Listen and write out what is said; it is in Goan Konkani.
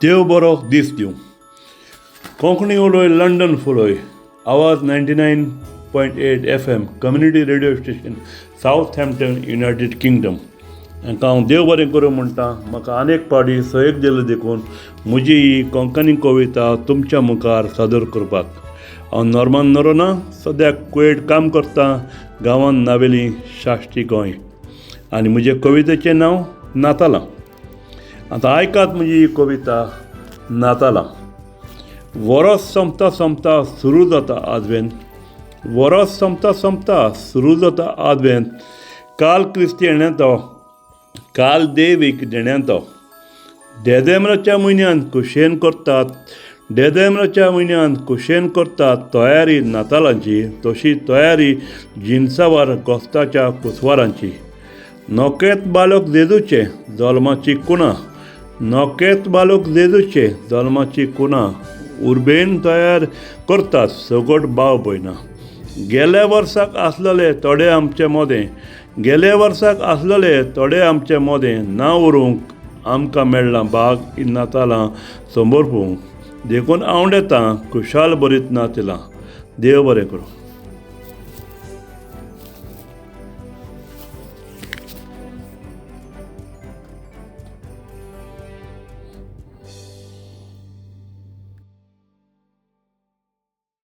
देव बरो दीस दिवं. कोंकणी उलय लंडन फुलय. आवाज 99.8 FM community radio station, Southampton, United Kingdom. हांकां हांव देव बरें करूं म्हणटा, म्हाका अनेक फावटी सहयोग दिलो देखून म्हजी ही कोंकणी कविता तुमच्या मुखार सादर करपाक. हांव नॉर्मन नोरोना, सद्याक कुवेट काम करता, गांवान नावेली, साश्टी, गोंय, आनी म्हजे कवितेचें नांव नातालां. आतां आयकात म्हजी ही कविता नातालां. वरोस सोंपता सोंपता सुरू जाता आदवेंत, वरोस सोंपता सोंपता सुरू जाता आदवेंत. काल क्रिस्ती येण्याचो, काल देवीक देण्याचो. देदेम्राच्या म्हयन्यान खोशयेन करतात, देदेम्राच्या म्हयन्यान खोशयेन करतात तयारी नातालांची, तशी तयारी जिनसावार गोस्ताच्या कुसवारांची. नोकेत बालक जेजूचे जल्माची कुणा, नोकेत बालक जेजूचे जल्माची कुणा, उर्बेन तयार करतात सगट भाव भयणां. गेल्या वर्साक आसलेले थोडे आमचे मोदें, गेल्या वर्साक आसलेले थोडे आमचे मोदें, ना उरूंक आमकां मेळ्ळां भाग नातालां समर्पूंक, देखून आंवडेतां खुशाल बरीत नातलां. देव बरें करूं.